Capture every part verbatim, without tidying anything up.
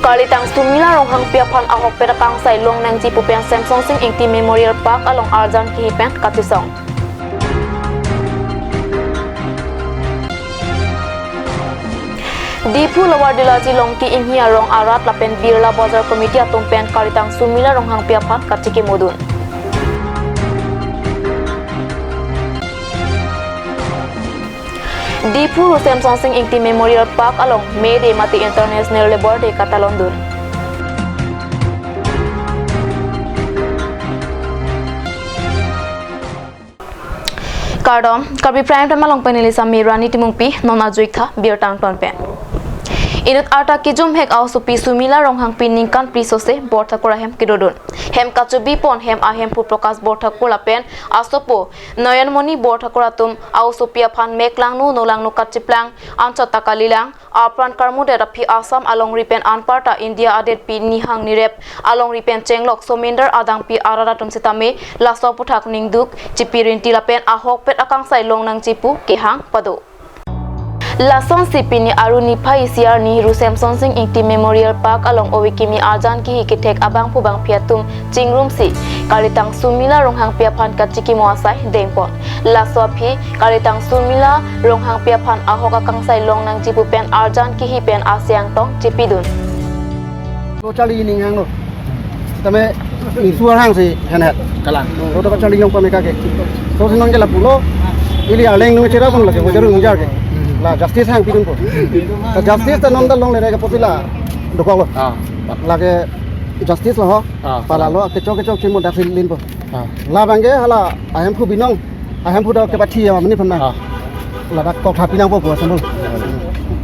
Kalitang Sumila Ronghangpi aphan ahokpet akangsai long nangji pu pen Semsonsing Ingti Memorial Park along arjan kihi pen kachesong. Diphu Lower Dilaji Longki Inghi arong arat lapen Birla Bazar Committee atum pen Kalitang Sumila Ronghangpi aphan kachikimodun. Diphu Semsonsing Ingti Memorial Park along May Day mate International Labour Day katalondun. Kardom, Karbi Prime Time along panelisa Mirani Timungpi, non ajuik tha birta angton pen. Inut arta kijumhek a-osopi Sumila Ronghangpi ningkan phli sose Borthakur ahem kedodun. Hem kachobi pon hem ahemphu Prakash Borthakur lapen asopo Noyanmoni Borthakur atum a-osopi aphan meklangno nolangno kachiplang anchot ta kalilang, apran karmudet aphi Assam alongri pen anparta India adet pi nihang nirep alongri pen chenglok Sominder adangpi arat atum sitame laso aputhak ningduk chipirinti lapen ahokpet akangsai long nangji pu kehang pado. Lasonsi pini Aru niphai isi arni Ru Semsonsing Ingti Memorial Park along ove kimi arjan kihi kethek abangphu bangphi atum chingrumsi Kalitang Sumila Ronghangpi aphan kachikimo asai dengpon. Laso aphi Kalitang Sumila Ronghangpi aphan ahok akangsai long nangji pu pen arjan kihi pen asiang tong chipidun. Lo charli ning hanglo. Tame ning suar hangsi henhet. Kalang. Lo to charli nong pame kake. So si nong ke lapulo. Ili arleng nong chera pon lake, wajar nong jar ke. La justice hang pidun po. Ta justice ta non ta longle ke posila dokok lo. Ah. Lake justice lo ho. Ah. Pala lo kechok kechok chimo dak silin po. Ah. Labang ke hala ahemphu binong. Ahemphu ta kepathi ya mani phan na. Ah. Ladak kok thapi nangpo po sambul.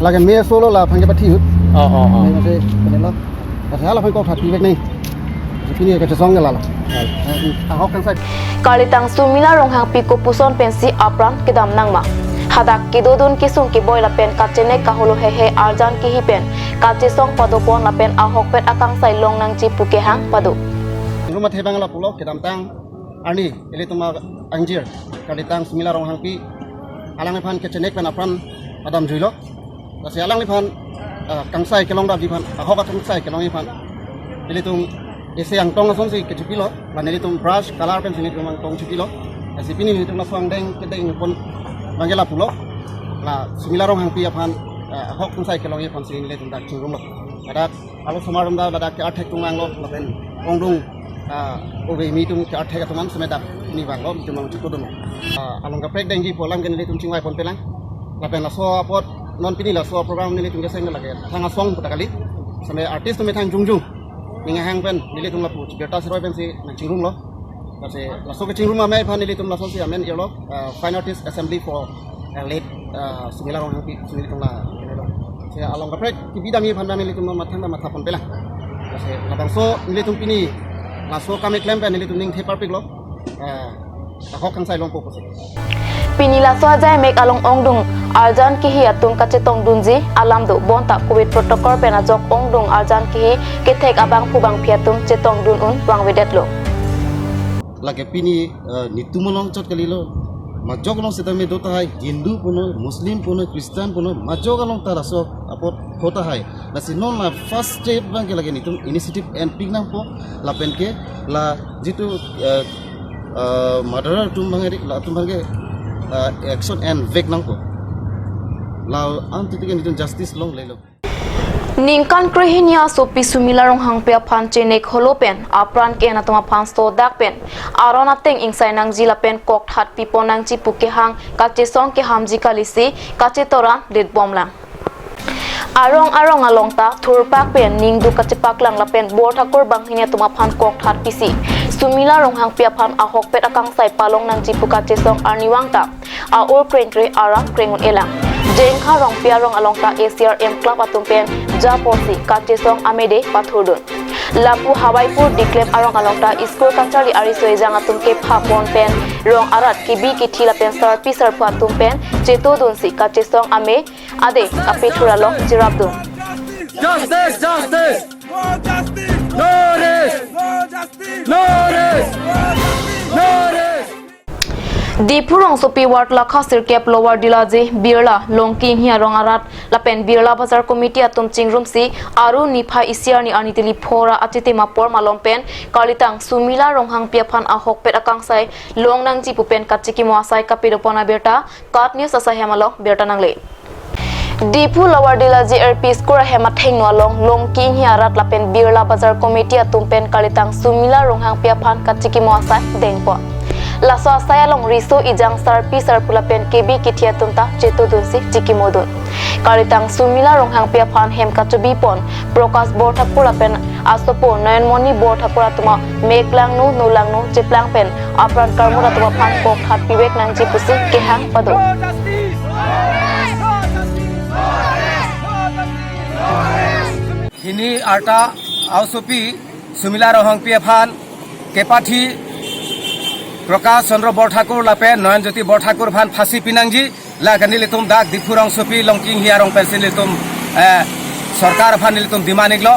Lake me solo la phan kepathi hut. Oh, oh, oh. Me se pene lo. Kasi hala phan kok thapi bek nai. Pini kachesong ke lala. Ahok kangsai. Kalitang Sumila Ronghangpi kopuson pensi apran kedam nangma. Hadak kedodun kesung keboi lapen kachenek kaholo hehe arjan kihi pen kachesong padopon lapen ahokpet akangsai long nangji pu kehang pado. Rumah thebang lapulo kedamtang arni ilitum angjir Kalitang Sumila Ronghangpi alangliphan kechenek pen apran padam juilo. Lasi alangliphan, ah, kangsai kelongdapji aphan, ahok akangsai kelongji aphan ilitum isi angtong asonsi kechipilo, la nelitum brush color pensi nelitum angtong chipilo. Lasi pini nelitum laso angdeng kedeng pon bangke lapulo. La Sumila Ronghangpi aphan, ah, ahok akangsai kelongji aphansi nelitum dak chingrumlo. Ladak alo somar atum ta ladak ke arthek tung vanglo lapen ongdung, ah, ove kimi atum ke arthek atum an seme dak pini vanglo, nelitum along chikudun. Ah, along kaprek dengji pu alam ke nelitum chingvai ponpelang. Lapen laso apot non pini laso program nelitum keseng lake thang asong puta kali. Seme artist atum thang jongjong. Ning ahang pen nelitum lapu chibirta siroi pensi nangchingrumlo. Lasi laso kechingrum amei aphan nelitum lasonsi amen irlo, ah, Fine Artist Assembly for, ah, late, ah, Sumila Ronghangpi, Sumila tongla, kenelo. Si along kaprek kebidam aphan nelitum non mathang ta matha ponpelang. Lasi labangso nelitum pini laso kam keklem pen nelitum ning the parpiklo. Ah, ahok akangsai longpo pusi. Pini laso ajai mek along ongdung arjan kihi atum kachetongdunji alam do, bonta Covid protocol pen ajok ongdung arjan kihi kethek abangphu bangphi atum chetongdun un vangvedetlo. Lake pini, eh, netum along chot kalilo. Majok along sitame do tahai, Hindu punon, Muslim punon, Christian punon, majok along ta laso apot ho tahai. Lasi non la first step bangke lake netum initiative enpik nangpo, lapen ke la jitu, eh, eh, murderer atum bangke, la atum bangke, eh, action envek nangpo. La anti tike netum justice longlelo. Ningkan krehini asopi Sumila Ronghangpi aphan chenek holo pen apran ke-en atum aphan sodak pen aron ateng ingsai nangji lapen kokthat pipon nangji pu kehang kachesong kehamji kalisi kachetoran detbomlang. Arong arong along ta thurpak pen ningduk kachepaklang lapen Borthakur banghini atum aphan kokthat pisi Sumila Ronghangpi aphan ahokpet akangsai palong nangji pu kachesong arnivang ta a-ur krengkre arat kreng un-elang. Jengkha Rongpi arong along ta A C R M club atum pen japosi kachesong amede pathurdun. Lapu Hawaipur Diklem arong along ta school kacharli ariso ejang atum kepha pon pen rong arat kebi kethi lapen sarpi sarpo atum pen chetodunsi kachesong ame ade kapethur along cherapdun. Justice, justice. No justice. No rest. No justice. No rest. No justice. No rest. Diphu rongsopi ward lakha sirkep Lower Dilaji, Birla, Longki Inghia rong arat lapen Birla Bazar Committee atum chingrumsi Aru niphai isi arni arni tili phora achitim apor malom pen kalitang Sumila Ronghangpi aphan ahokpet akangsai longnangji pu pen kachikimo asai kapidopon abirta KAT News asai hem along birta nangle. Diphu Lower Dilaji L P School ahem athengno along Longki Inghia arat lapen Birla Bazar Committee atum pen kalitang Sumila Ronghangpi aphan kachikimo asai dengpon. Laso asai along riso ejang sarpi sarpo lapen kebi kithi atum ta chetodunsi chikimodun. Kalitang Sumila Ronghangpi aphan hem kachobipon Prakash Borthakur lapen asopo Nayanmoni Borthakur atum amek langno, no langno cheplang pen apran karmut atum aphan kokthat pivek nangji pusi kehang pado. Hini arta aosopi Sumila Ronghangpi aphan kepathi Prakash Chandra Borthakur lapen Nayan Jyoti Borthakur aphan phasi pinangji. Lake nelitum dak Diphu rongsopi Longki Inghia rong pensi nelitum, eh, sorkar aphan nelitum demand iklo.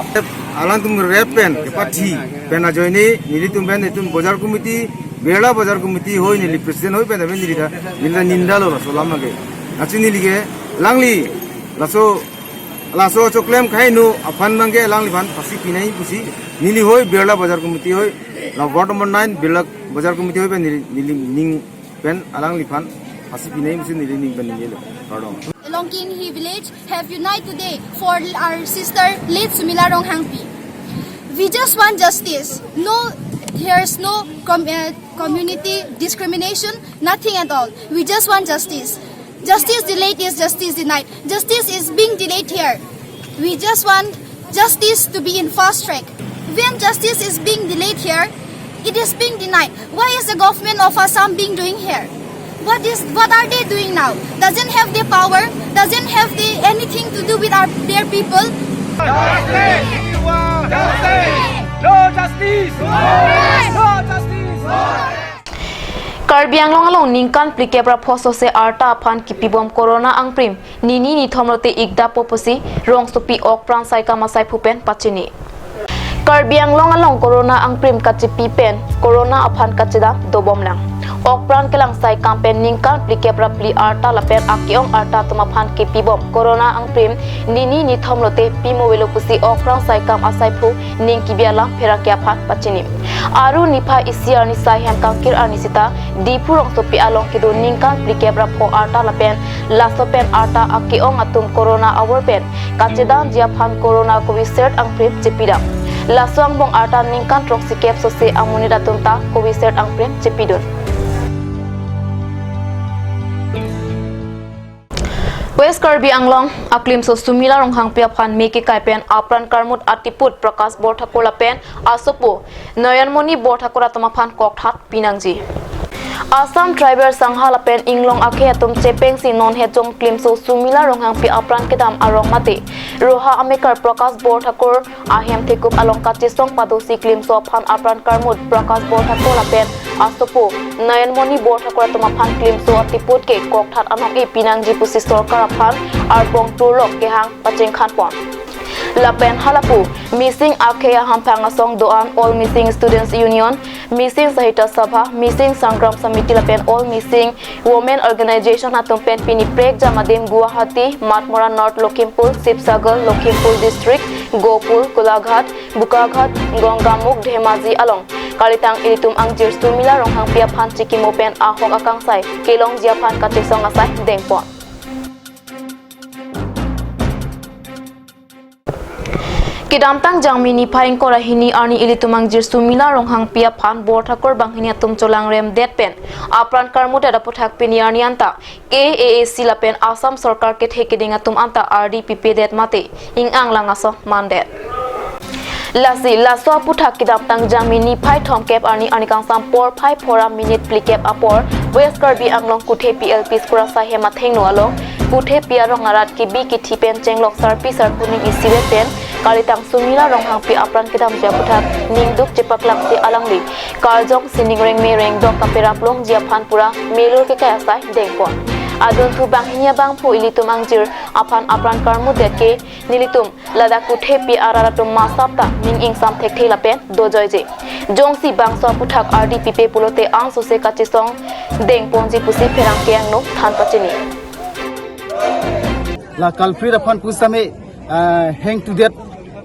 Alangtum rep pen kepathi pen ajoine nelitum pen itum bazar committee, Birla Bazar Committee hoi neli president hoi pen aben neli ta, neli ta nindalo laso alam lake. Achi neli ke alangli laso, laso choklem kaino aphan abangke alangliphan phasi pinai pusi neli hoi Birla Bazar Committee hoi, la ward number nine Birla Bazar Committee hoi pen neli, neli ning pen alangliphan phasi pinai pusi neli ning pen ningjelo. Kardom. Longki Inghia village have unite today for our sister late Sumila Ronghangpi. We just want justice. No, there's no com-, uh, community discrimination, nothing at all. We just want justice. Justice delayed is justice denied. Justice is being delayed here. We just want justice to be in fast track. When justice is being delayed here, it is being denied. Why is the government of Assam being doing here? What is, what are they doing now? Doesn't have the power, doesn't have the anything to do with our, their people. Justice! We want justice! No justice! No justice! Karbi Anglong along ningkan phlikep ra pho sose arta aphan kipibom corona angprim nini nithom lote ikdapo pusi rongsopi okpran saikam asaiphu pen pachini. Karbi Anglong along corona angprim kachipi pen corona aphan kachedam dobom lang. Okpran kelang saikam pen ningkan phlikep ra phli arta lapen ake-ong arta atum aphan kipibom corona angprim nini nithom lote pimo avelo pusi okpran saikam asaiphu ning kebi alam pherangke aphan pachini. Aru niphai isi arni sai hem kangkir arni sita Diphu rongsopi along kedo ningkan phlikep ra pho arta lapen laso pen arta ake-ong atum corona avur pen kachedamji aphan corona Covishield angprim chepidam. Laso angbong arta ningkan throksikep sose amonit atum ta Covishield angprim chepidun. West Karbi Anglong aklimso Sumila Ronghangpi aphan me kekai pen apran karmut atiput Prakash Borthakur lapen asopo Nayanmoni Borthakur atum aphan kokthat pinangji. Assam Tribal Sangha lapen inglong akhei atum chepengsi non hejong klimso Sumila Ronghangpi apran kedam arong mate Roha amekar Prakash Borthakur ahem thekup along kachesong padosi klimso aphan apran karmut Prakash Borthakur lapen asopo Nayanmoni Borthakur atum aphan klimso atiput ke kokthat anong-e pinangji pusi sorkar aphan arpong turlok kehang pachingkhanpon. Lapen halapu missing akhei ahamphang asong do-an All Missing Students Union, Missing Sahitya Sabha, Missing Sangram Samiti lapen All Missing Women Organization atum pen pini prekjam adim Guwahati, Matmura North Lakhimpur, Sibsagar, Lakhimpur District, Gopur, Golaghat, Bokaghat, Gongamukh, Dhemaji along kalitang ilitum angjir Sumila Ronghangpi aphan chikimo pen ahok akangsai kelongji aphan kachesong asai dengpon. Kedamtang Jangmi niphai ingkoi ra hini arni ilitum angjir Sumila Ronghangpi aphan Borthakur banghini atum cholangremdet pen apran karmutdet aputhak pini arni anta K A A C lapen Assam sorkar kethe keding atum anta ardi pipedet mate ing-ang lang ason mandet. Lasi laso aputhak kedamtang Jangmi niphai thomkep arni arni kangsam porphai phora minute phlikep apor West Karbi Anglong Kuthepi L P School asai hem athengno along Kuthepi arong arat kebi kithi pen chenglok sarpi sarpo ning isivet pen kalitang Sumila Ronghangpi apran kedamji aputhak ningduk chepaklangsi alangli karjong sining rengme rengdok kaperap longji aphan pura melur kekai asai dengpon. Adunthu banghini abangphu ilitum angjir aphan apran karmutdet ke nelitum ladak Kuthepi arat atum masap ta ning ingsam thekthe lapen dojoije. Jongsi bangso aputhak ardi pipe pulote angsose kachesong dengponji pusi pherangke angno than pachini. La culprit aphan pusitame, ah, hang to death,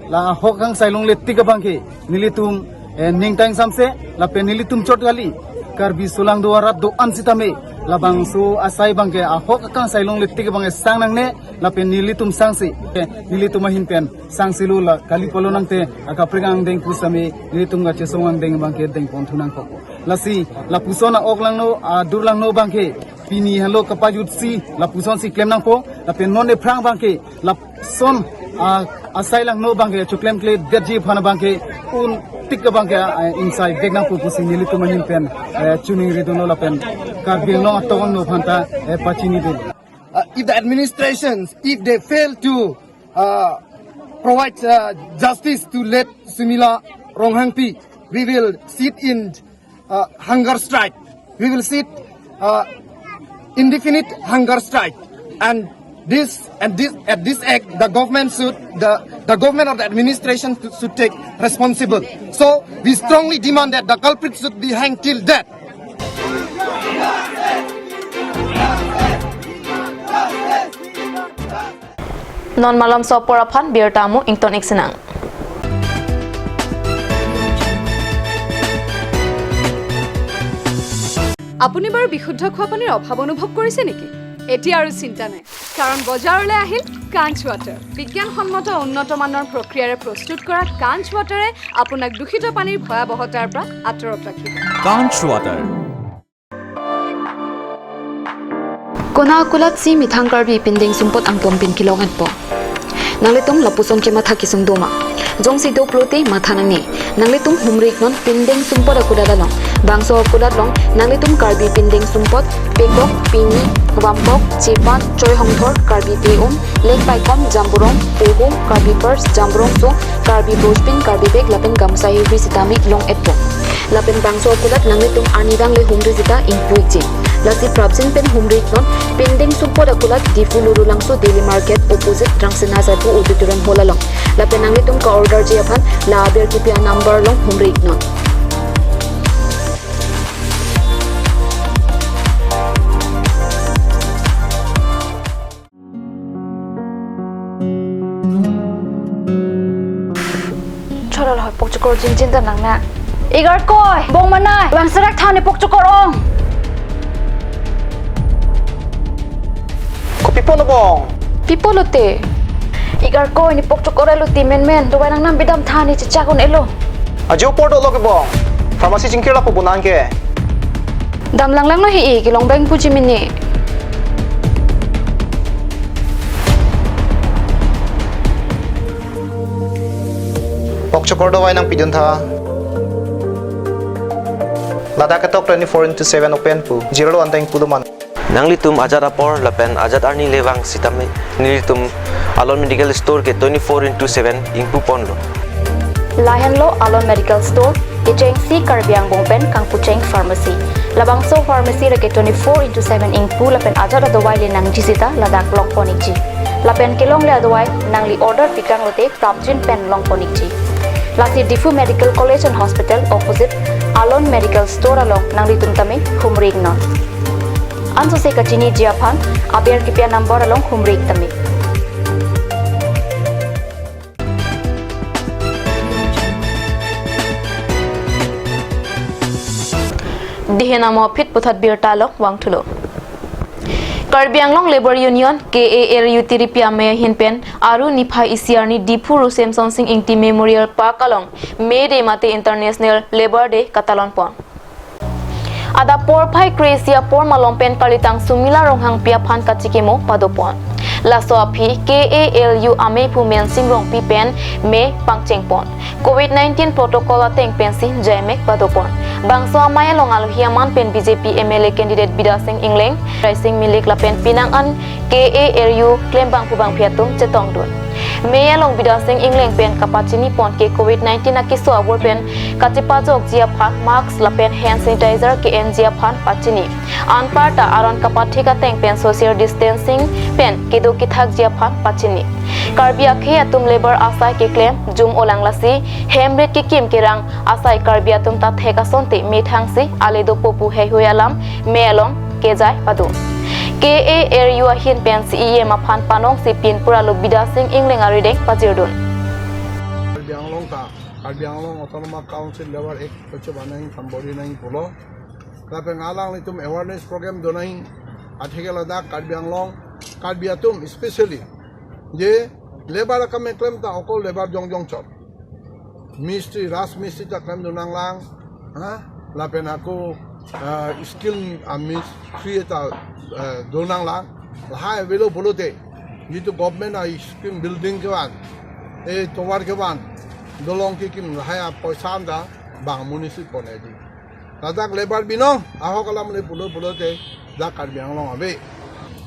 la ahok kangsai longle tik abangke nelitum, eh, ningtang samse lapen nelitum chot kali, Karbi solangdo arat do-an sitame labangso asai abangke ahok kangsai longle tik abangke sang nangne lapen nelitum sangse, eh, nelitum ahin pen sangse lo, la kali pulo nangte akaprek angdeng pusitame nelitum kachesong angdeng abangke dengpon thu nangkok. Lasi lapuson a-ok langno, adur langno abangke pini henlo kapajutsi lapusonsi klem nangpo, lapen non ephrang abangke lapuson, ah, asai langno abangke choklemkle detji aphan abangke un tik abangke, ah, ingsai vek nangpo pusi nelitum ahin pen, eh, choningri dunlo lapen Karbi Anglong atok angno aphanta, eh, pachini dun. Uh, if the administrations, if they fail to, uh, provide, uh, justice to late Sumila Ronghangpi, we will sit in, uh, hunger strike. We will sit, uh, indefinite hunger strike. And this, and this, at this act, the government should, the, the government or the administration should take responsible. So we strongly demand that the culprit should be hanged till death. Non malomso apor aphan birta mo ington iksinang. আপুনি বাৰু বিশুদ্ধ খোৱা পানীৰ অভাৱ অনুভৱ কৰিছে নেকি? এতিয়া আৰু চিন্তা নাই, কাৰণ বজাৰলৈ আহিল কাঞ্চ ৱাটাৰ। বিজ্ঞানসন্মত উন্নত মানৰ প্ৰক্ৰিয়াৰে প্ৰস্তুত কৰা কাঞ্চ ৱাটাৰে আপোনাক দূষিত পানীৰ ভয়াৱহতাৰ পৰা আঁতৰত ৰাখিব। Kanch Water. Konat akulat si methang Karbi pindeng sumpot angpon pen kelong-etpo. Nanglitum lapuson kematha kesung doma? Jongsi do pulote matha nangne. Nanglitum humri iknon pindeng sumpot akulat along. Bangso akulat along nanglitum Karbi pindeng sumpot, pekok, pini, vampok, chepan, choi hongthor, Karbi pe-um, leng paikom, jamburong, pohum, Karbi purse, jamburong so, Karbi brojpin, Karbi bag lapen gamsa hirhur sitame long-etpo. Lapen bangso akulat nanglitum arnivang le humri sita ingpu-ikji. Lasi prapjin pen humri iknon, pindeng sumpot akulat Diphu Lurulangso Daily Market opposite Rangsina Sabu Auditorium Hall along. Lapen nanglitum ka-orderji aphan la aber kepi anumber along humri iknon. Chorol hoi pokchokor jinjin ta nang na. Igarkoi, bong manai, bang serak thani pokchokor ong. Kopi pon bong? Pi pulote? Igarkoi, ne pokchokor elo ti menmen, dovai nangnam bidam thani chechak un-elo. Ajo apor dolo ke bong. Pharmacy chingkir lapu bonang ke. Dam langlanglo he-i, kelong bang puji mini. Pokchokor dovai nangpidun tha. Ladak ketok twenty-four into seven open pu. Jirlo anteng pulo man. Nanglitum ajat apor lapen ajat arni le vang sitame nelitum Alon Medical Store ke twenty-four into seven ingpu ponlo. Lahenlo Alon Medical Store, kechengsi Karbi angbong pen kangpucheng pharmacy. Labangso pharmacy reke twenty-four into seven ingpu lapen ajat adovai le nangji sita ladak long pon-ikji. Lapen kelongle adovai nangli order pikang lote prapjin pen long pon-ikji. Lasi Diphu Medical College and Hospital opposite Alon Medical Store along nanglitum tame humri iknon. Ansose kachiniji aphan aber kepi anumber along humri ik tame. Dihen amo aphi puthot birta along vangthulo. Karbi Anglong Labour Union, K A L U tiripi amei ahin pen aru niphai isi arni Diphu Ru Semsonsing Ingti Memorial Park along May Day mate International Labour Day katalon pon. Adap porphai kre-isi apor malom pen kalitang Sumila Ronghangpi aphan kachikimo padopon. Laso aphi K A L U ameiphu Mensing Rongpi pen me pangchengpon. Covid nineteen protocol ateng pensi jaimek padopon. Bangso amei along alohi aman pen B J P M L A candidate Bidya Sing Engleng, Raising Milik lapen penang an K A L U klembangphu bangphi atum chetongdun. Mei along Bidya Sing Engleng pen kapachini pon ke Covid nineteen akeso abor pen kachepajokji aphan mask lapen hand sanitizer ke-enji aphan pachini. Anparta aron kapathik ateng pen social distancing pen kedo kethakji aphan pachini. Karbi akhei atum labour asai keklem jum olang lasi hem rit kekim kerang asai Karbi atum ta thek asonte methang si ale dopo pu heihui alam Mei along kejai pado. K A R U ahin pen C E M aphan panong si pinpura lo Bidya Sing Engleng arideng pajirdun. Karbi Anglong ta, Karbi Anglong Autonomous Council Labour Act kachobang nangji, kambori nangji pulo. Lapen alanglitum awareness program do nangji, atheke ladak Karbi Anglong, Karbi atum especially, je labour akam keklem ta okol labour jongjong chot. Mistri, Raj Mistri ta klemdun nanglang, ha? Lapen ako, ah, skill a Mistri ta, eh, do nanglang. Lahai avelo pulote, jitu government a scheme building kevan, eh, tovar kevan, dolong kekim lahai apoisa anta bang amonit si pon-e di. Ladak labour binong, ahok alam le pulo pulote, dak Karbi Anglong ave.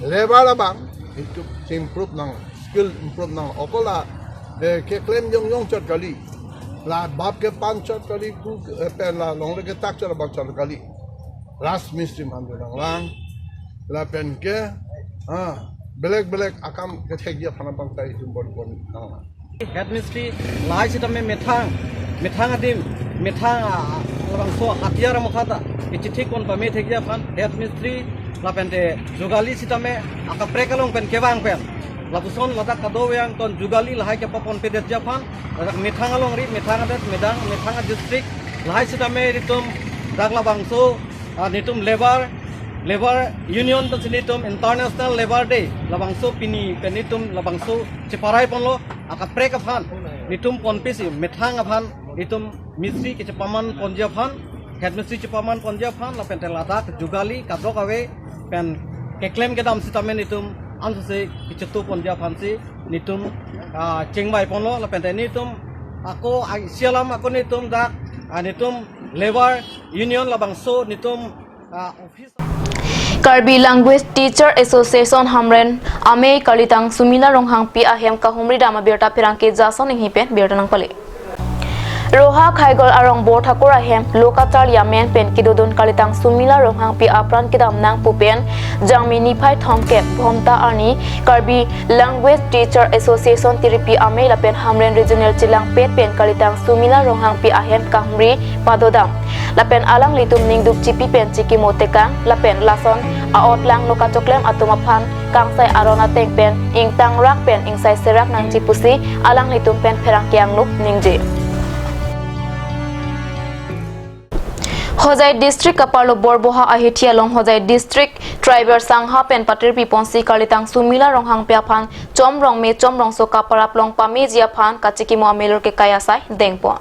Labour abang, itu improve nang, skill improve nang, okol la, eh, keklem jongjong chot kali. La bap kepan chot kali, ku, eh, pen la longle ketak chot abang chot kali. Raj Mistri mandu nanglang, lapen ke, ah, belek belek akam kethekji aphan abang ta itum bon bon nanglang. Head Mistri lahai sitame methang, methang adim, methang, ah, labangso hatiar amokha ta kechethik pon pame thekji aphan Head Mistri lapente jugali sitame akaprek along pen kevang pen lapuson ladak kadokave angton jugali lahai kepaponpedetji aphan ladak methang alongri, methang adet, medang, methang a-district lahai sitame ilitum dak labangso, ah, nelitum labour, labour union pensi nelitum International Labour Day labangso pini pen nelitum labangso cheparai ponlo akaprek aphan nelitum ponpisi methang aphan nelitum Mistri kechepaman ponji aphan, Head Mistri chepaman ponji aphan lapente ladak jugali kadokave pen keklem kedam sitame nelitum ansose kechetu ponji aphan si nelitum, ah, chingvai ponlo lapente nelitum ako, ah, isi alam ako nelitum dak, ah, nelitum labour union labangso nelitum, ah, office. Karbi Language Teacher Association Hamren amei kalitang Sumila Ronghangpi ahem kahumri dam abirta pherangke Jason Inghi pen birta nangpale. Roha Khaigol arong Borthakur ahem lo kacharli amen pen kedodun kalitang Sumila Ronghangpi apran kedam nang pu pen Jangmi niphai thomkep Bhomta arni Karbi Language Teacher Association Tiripi amei lapen Hamren Regional chelangpet pen kalitang Sumila Ronghangpi ahem kahumri padodam. Lapen alanglitum ningduk chipi pen chikimo tekang lapen lason a-otlang lo kachoklem atum aphan kangsai aron ateng pen ingtangrak pen ingsai serak nangji pusi alanglitum pen pherangke angno ningje. Hojai District kaparlo Borboha ahithi along Hojai District Tribal Sangha pen patirpi ponsi kalitang Sumila Ronghangpi aphan chom rongme chom rongso kaparap long pameji aphan kachikimo amelur kekai asai dengpon.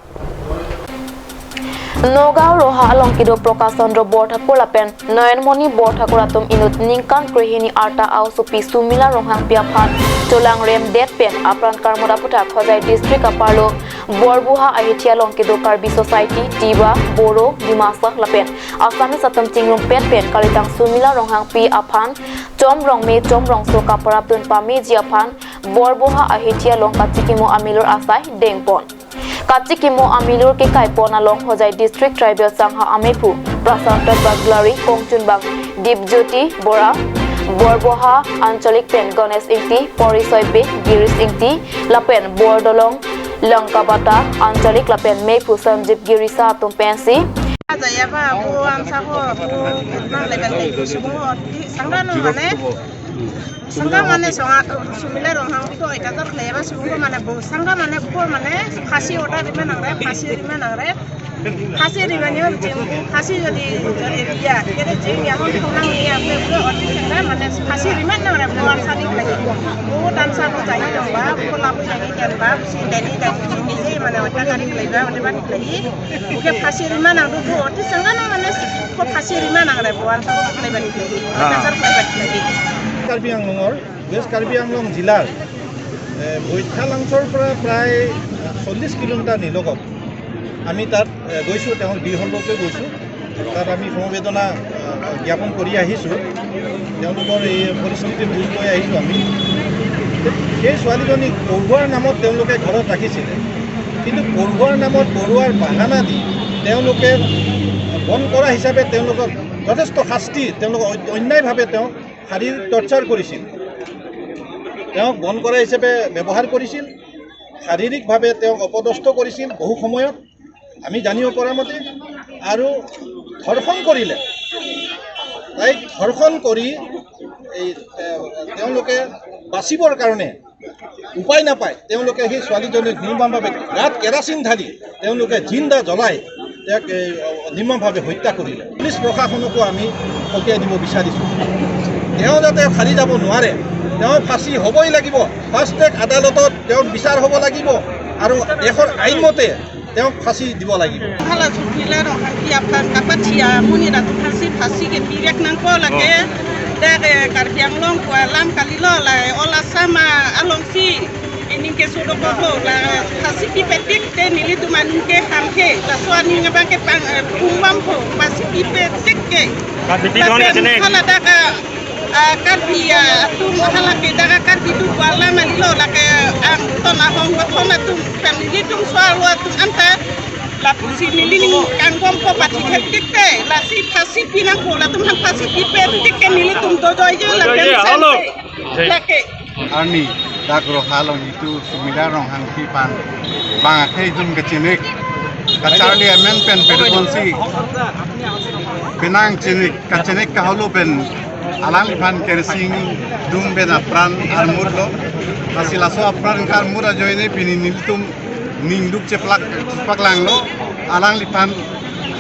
Nagaon Roha along kedo Prakash Chandra Borthakur lapen Noyonmoni Borthakur atum inut ningkan krehini arta aosopi Sumila Ronghangpi aphan cholangremdet pen apran karmot aputhak Hojai District kaparlo Borboha ahithi along kedo Karbi Society, Tiwa, Boro, Dimasa lapen Assamese atum chingrumpet pen kalitang Sumila Ronghangpi aphan chom rongme chom rongso kaparap dun pameji aphan Borboha ahithi along kachikimo amelur asai dengpon. Kachikimo amelur kekai pon along Hojai District Tribal Sangha amephu Prasanta Baglari, kongchunbang Dipjyoti Bora, Borboha Anchalik pen Ganesh Ingti, Porisoipe Girish Ingti, lapen Bordolong Langkabata Anchalik lapen mephu Sanjib Girisa atum pensi. Jaya ba bu ansa ho bu mang level te bu sangha no mane sangha mane songa Sumila Ronghangpi ko ekajak leba suku mane bu sangha mane bu mane phasi order rima nangre, phasi rima nangre, phasi rima ni jing phasi jadi jadi dia jadi jing ya hon thong nang ni ya pe bu oti sangha mane phasi rima nangre bu ansa ni lagi bu tansa bu jai dong ba bu labu jai dan ba si deni dan ni si mane ota kari leba ota ban lagi. Oke, phasi rima nang dulu. Oti sangha nang mane ko phasi rima nangre buan sa ko play bani. Ah. Kasar play bani. Karbi আংলঙৰ, ৱেষ্ট কাৰ্বি আংলং জিলাৰ, এ, বৈঠালাংচৰ পৰা প্ৰায় চল্লিছ কিলোমিটাৰ নিলগত আমি তাত, এ, গৈছোঁ, তেওঁৰ গৃহলৈকে গৈছোঁ। তাত আমি সমবেদনা, এ, জ্ঞাপন কৰি আহিছোঁ। তেওঁলোকৰ এই পৰিস্থিতি বুজ লৈ আহিছোঁ আমি। সেই ছোৱালীজনীক পঢ়োৱাৰ নামত তেওঁলোকে ঘৰত ৰাখিছিলে, কিন্তু পঢ়োৱাৰ নামত, পঢ়োৱাৰ বাহানা দি তেওঁলোকে বন্ধ কৰা হিচাপে তেওঁলোকক যথেষ্ট শাস্তি, তেওঁলোকক অ-, অন্যায়ভাৱে তেওঁক শাৰীৰিক টৰ্চাৰ কৰিছিল, তেওঁক বন্ধ কৰা হিচাপে ব্যৱহাৰ কৰিছিল, শাৰীৰিকভাৱে তেওঁক অপদস্থ কৰিছিল বহু সময়ত। আমি জানিব পৰা মতে আৰু ধৰ্ষণ কৰিলে, তাইক ধৰ্ষণ কৰি এই, এ, তেওঁলোকে বাচিবৰ কাৰণে উপায় নাপায়, তেওঁলোকে সেই ছোৱালীজনীক নিৰ্মমভাৱে গাত কেৰাচিন ঢালি তেওঁলোকে জিন্দা জ্বলাই তেওঁক এই, নিৰ্মমভাৱে হত্যা কৰিলে। পুলিচ প্ৰশাসনকো আমি সকীয়াই দিব বিচাৰিছোঁ, তেওঁ যাতে সাৰি যাব নোৱাৰে, তেওঁ ফাঁচী হ'বই লাগিব। ফাষ্ট ট্ৰেক আদালতত তেওঁৰ বিচাৰ হ'ব লাগিব আৰু দেশৰ আইন মতে তেওঁক ফাঁচী দিব লাগিব। Hala sukila rong haki aphan kapat sia muni ratu phasi phasi ke pirek nangpo lake. Dak, eh, Karbi Anglong ko alam kalilo la, ola sama alongsi ining ke sudo ko la phasi pipetik te nelitum aning ke hamhe. Laso aning abang ke pang, eh, pumbam ho phasi pipetik ke. Kapiti don ka jenek. Hala dak, ah, ah, Karbi, ah, atum hala ke dak Karbi tu ko alam alilo lake, ah, angton ahong ko thon atum family atum so-arlo atum anta lapusi neli ning kanggom ko pati khetik te, lasi phasi pinang ko latum han phasi pipetik ke nelitum dojoije la. Dojoije, pensen halo. Te. Lake. Arni, dak Rongkhang along itum Sumila Ronghangpi aphan bang akhei atum kachenek, kacharli amen pen pedoponsi penang chenek, kachenek kaholo pen alangliphan kerosene dum pen apran armut lo. Lasi laso apran ke armut ajoine pini nelitum ningduk cheplak paklanglo, alangliphan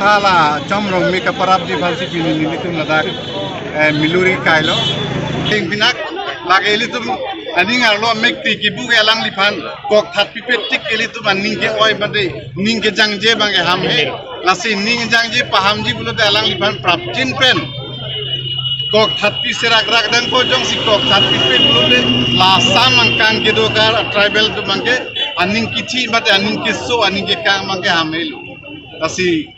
hala chomrong me kaparapji aphansi pini nelitum ladak, eh, miluri kailo. Ingpinak lake ilitum aning arlo mekti kibu ke alangliphan kok that pipetik ilitum aning ke-oi mate ning kejangje abang ke hamhe. Lasi ning kejangje pahamji pulote alangliphan prapjin pen kok that pi serak rak dan ko jongsi kok that pipe pulote la asam angkang kedo kar tribal atum abang ke aning kithi mate aning keso aning kekang abang ke hamhelo. Lasi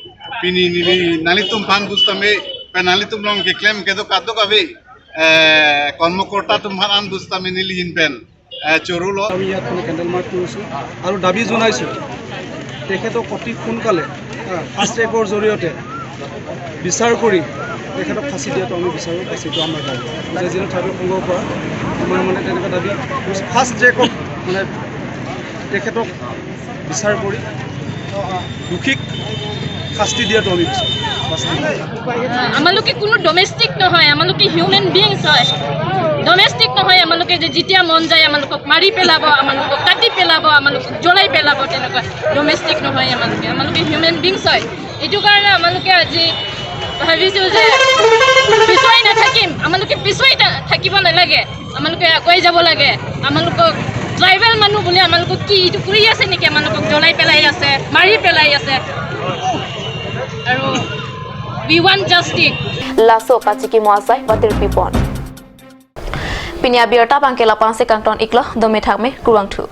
pini neli nanglitum aphan pusitame pen nanglitum along keklem kedo kadokave, eh, kormokorta atum aphan an pusitame neli ahin pen, eh, chorolo. আমি ইয়াত মানে কেণ্ডেল মাৰ্চ কৰিছোঁ আৰু দাবী জনাইছোঁ তেখেতক অতি সোনকালে, আহ, ফাষ্ট ট্ৰেকৰ জৰিয়তে বিচাৰ কৰি তেখেতক ফাঁচী দিয়াটো আমি বিচাৰোঁ। ফাঁচীটো আমাৰ দাবী। গোটেই জিলা ট্ৰাইবেল সংঘৰ পৰা আমাৰ মানে তেনেকুৱা দাবী, ফাষ্ট ট্ৰেকক মানে তেখেতক বিচাৰ কৰি দোষীক শাস্তি দিয়াটো আমি বিচাৰোঁ। Bas. আমালোকে কোনো ডমেষ্টিক নহয়, আমালোকে হিউমেন বিংছ হয়। ডমেষ্টিক নহয়, আমালোকে যে যেতিয়া মন যায় আমালোকক মাৰি পেলাব, আমালোকক কাটি পেলাব, আমালোকক জ্বলাই পেলাব, তেনেকুৱা ডমেষ্টিক নহয় আমালোকে। আমালোকে হিউমেন বিংছ হয়। এইটো কাৰণে আমালোকে আজি ভাবিছোঁ যে পিছুৱাই নাথাকিম, আমালোকে পিছুৱাই থা-, থাকিব নালাগে। আমালোকে আগুৱাই যাব লাগে। আমালোকক ট্ৰাইবেল মানুহ বুলি আমালোকক কি এইটো কৰি আছে নেকি? আমালোকক জ্বলাই পেলাই আছে, মাৰি পেলাই আছে। আৰু we want justice. Laso kachikimo asai patirpipon. Pini abirta abangke lapu-ansi kangton iklo, dome thakme, kurvangthu.